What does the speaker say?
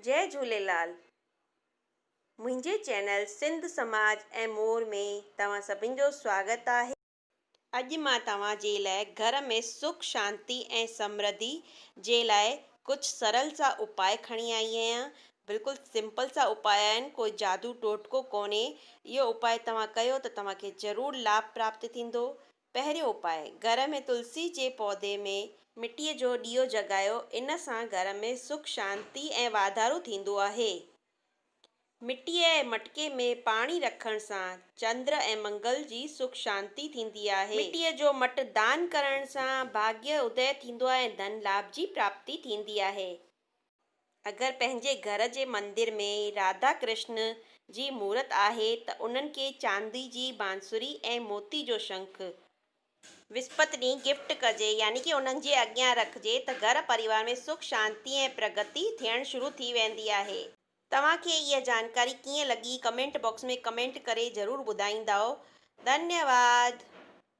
جئي جهوليلال منهنجي چينل سنڌ سماج ۽ مور ۾ توهان سڀن جو سواگت آهي. اڄ مان توهان جي لاء گهر ۾ سک شانتي ۽ سمرڌي جي لاء ڪجهه سرل سا اپاء کڻي آئي آهيان بلڪل سمپل سا اپاء آهن ڪوئي جادو ٽوٽڪو ڪونهي اهو اپاء توهان ڪيو ته توهان کي ضرور لاڀ پراپت ٿيندو پهريون اپاء، گهر ۾ تلسي جي پودي ۾ مٽيء جو ڏيئو جڳايو، ان سان گهر ۾ سک شانتي ۽ واڌارو ٿيندو آهي. مٽيء ۽ مٽڪي ۾ پاڻي رکڻ سان چندر ۽ منگل جي سک شانتي ٿيندي آهي. مٽيء جو مٽ دان ڪرڻ سان ڀاڳيه ادي ٿيندو آهي ۽ ڌن لاڀ جي پراپتي ٿيندي آهي. اگر پنهنجي گهر جي مندر ۾ راڌا ڪرشن جي مورت آهي ته انهن کي چاندي جي بانسري ۽ موتي جو شنک. وسپت ڏينهن گفٽ ڪجي يعني ڪي انهن جي اڳيان رکجي ته گهر پريوار ۾ سک شانتي ۽ پرگتي ٿيڻ شروع ٿي ويندي آهي. توهان کي اها جانڪاري ڪيئن لڳي ڪمينٽ باڪس ۾ ڪمينٽ ڪري ضرور ٻڌائيندائو. ڌنيواد.